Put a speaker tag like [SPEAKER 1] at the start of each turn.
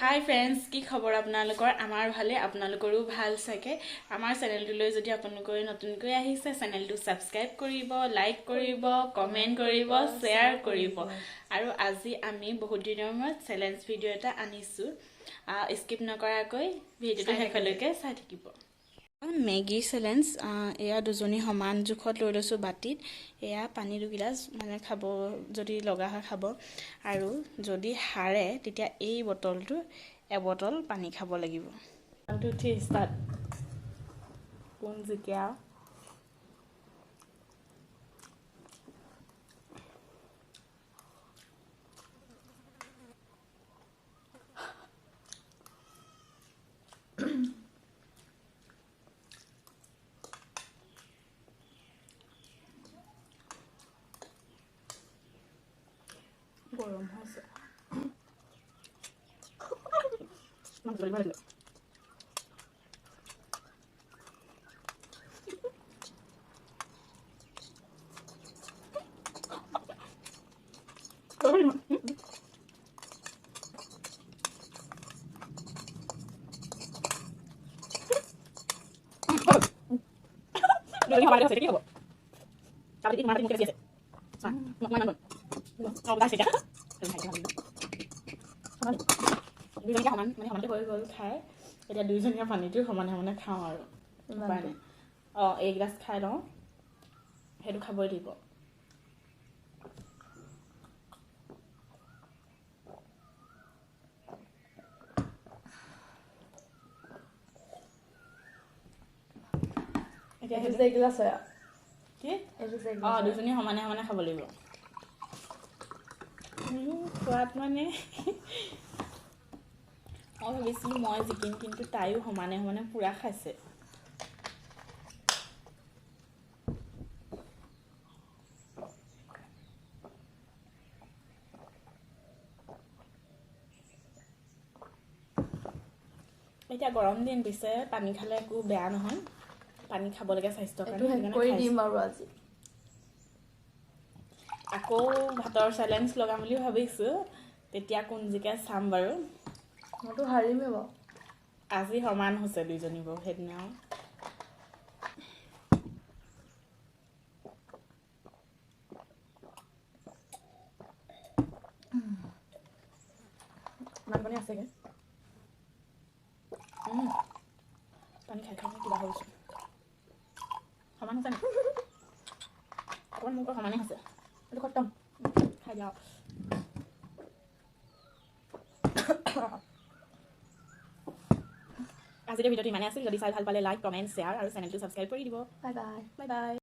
[SPEAKER 1] হাই friends, কি খবৰ আপোনালোকৰ? আমাৰ ভালে, আপোনালোকৰো ভাল চাগে। আমাৰ চেনেলটোলৈ যদি আপোনালোকে নতুনকৈ আহিছে, চেনেলটো ছাবস্ক্ৰাইব কৰিব, লাইক কৰিব, কমেণ্ট কৰিব, শ্বেয়াৰ কৰিব। আৰু আজি আমি বহুত দিনৰ মূৰত চেলেঞ্জ ভিডিঅ' এটা আনিছোঁ। স্কিপ নকৰাকৈ ভিডিঅ'টো শেষলৈকে চাই থাকিব। Maggi challenge. এয়া দুজনী সমান জোখত লৈ লৈছোঁ বাতিত। এয়া পানী 2 গিলাচ, মানে খাব যদি লগা হয় খাব। আৰু যদি হাৰে, তেতিয়া এই বটলটো এবটল পানী খাব লাগিব। 1, 2, 3, start. কোন জিকে আৰু। গৰম হৈছে। ইমান জ্বলিব লাগিলে। দুজনী সমানে হৈছে, কি হ'ব? তাৰপিছত ইমান মুখে বেছি আছে। চোৱা, মই ইমান অঁ ওলাইছে এতিয়া। দুজনীকে সমান, মানে সমানকৈ হৈ গ'ল খাই। এতিয়া দুইজনীয়ে পানীটো সমানে সমানে খাওঁ আৰু উপায় নাই। অঁ, এইগিলাচ খাই লওঁ, সেইটো খাবই লাগিব। এতিয়া
[SPEAKER 2] এইটো
[SPEAKER 1] সেইটো
[SPEAKER 2] যে এগিলাচ হয় আৰু।
[SPEAKER 1] কি?
[SPEAKER 2] এইটো যে
[SPEAKER 1] অঁ।
[SPEAKER 2] এগিলাচ হয়।
[SPEAKER 1] দুজনী সমানে সমানে খাব লাগিব। খোৱাত মানে মই ভাবিছিলোঁ মই জিকিম, কিন্তু তাইও সমানে সমানে পূৰা খাইছে। এতিয়া গৰম দিন পিছে, পানী খালে একো বেয়া নহয়। পানী খাব লাগে স্বাস্থ্যৰ
[SPEAKER 2] এইটো
[SPEAKER 1] কাৰণে।
[SPEAKER 2] শেষ
[SPEAKER 1] সেইকাৰণে
[SPEAKER 2] কৰি
[SPEAKER 1] খাইছোঁ।
[SPEAKER 2] দিম আৰু আজি।
[SPEAKER 1] আকৌ ভাতৰ চেলেঞ্জ লগাম বুলি ভাবিছোঁ, তেতিয়া কোন জিকে চাম বাৰু।
[SPEAKER 2] মইতো হাৰিমেই বাৰু।
[SPEAKER 1] আজি সমান হৈছে দুইজনী বাৰু সেইদিনাও।
[SPEAKER 2] ইমানকণে আছেগে।
[SPEAKER 1] পানী খাই খাই কিবা হৈছোঁ। সমান হৈছে নাই অকণমান? মোৰ সমানে হৈছে।
[SPEAKER 2] এইটো খতম।
[SPEAKER 1] খাই যাওঁ। আজিৰ ভিডিঅ'টো ইমানেই আছিল। যদি চাই ভাল পালে লাইক, কমেণ্ট, শ্বেয়াৰ আৰু চেনেলটো ছাবস্ক্ৰাইব কৰি দিব।
[SPEAKER 2] Bye bye.
[SPEAKER 1] Bye bye.